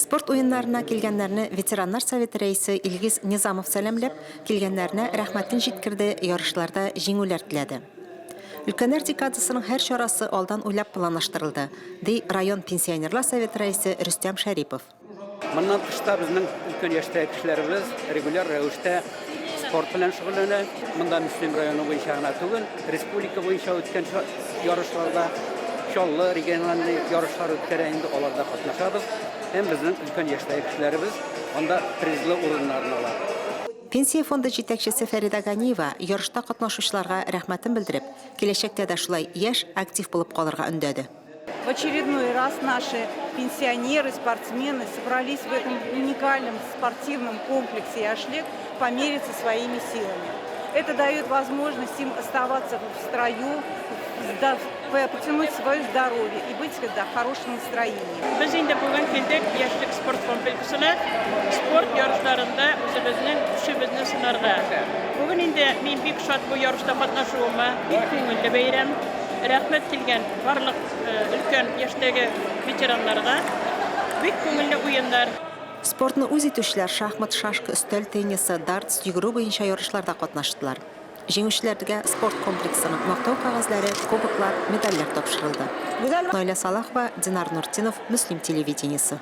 Спорт уеннарына килгәннәрне ветераннар советы рәисе Илгиз Низамов сәламләп, килгәннәренә рәхмәтен җиткерде, ярышларда җиңүләр теләде. Өлкәннәр декадасының һәр чарасы алдан уйлап планлаштырылды, ди район пенсионерлар советы рәисе Рөстәм Шәрипов. Моннан тыш та безнең өлкән яшьтәге кешеләребез регуляр рәвештә спорт белән шөгыльләнә. Монда Мөслим районы буенча гына түгел, республика буенча үткән ярышларда, Чаллы региональный ярышлар үткәрә инде, аларда катнашабыз. Һәм безнең өлкән яшьтәге кешеләребез анда призлы урыннарны ала. Пенсия фонды җитәкчесе Фәридә Ганиева ярышта катнашучыларга рәхмәтен белдереп, киләчәктә дә шулай яшь, актив булып калырга өндәде. В очередной раз наши пенсионеры, спортсмены собрались в этом уникальном спортивном комплексе «Яшьлек» помериться своими силами. Это дает возможность им оставаться в строю, потянуть свое здоровье и быть всегда в хорошем настроении. Без инде бүген килдек Яшьлек спорт комплексына спорт ярышларында үзебезнең көчебезне сынарга. Бүген инде мин бик шат бу ярышта катнашуыма, бик күңелле бәйрәм. Рәхмәт килгән барлык өлкән яшьтәге ветераннарга. Бик күңелле уеннар. Спортны үз итүчеләр шахмат, шашка, өстәл теннисы, дартс, йөгерү буенча ярышларда катнаштылар. Җиңүчеләргә спорт комплексының Мактау кәгазьләре, кубоклар, медальләр тапшырылды. Наилә Салахова, Динар Нуртдинов, Мөслим телевидениесе.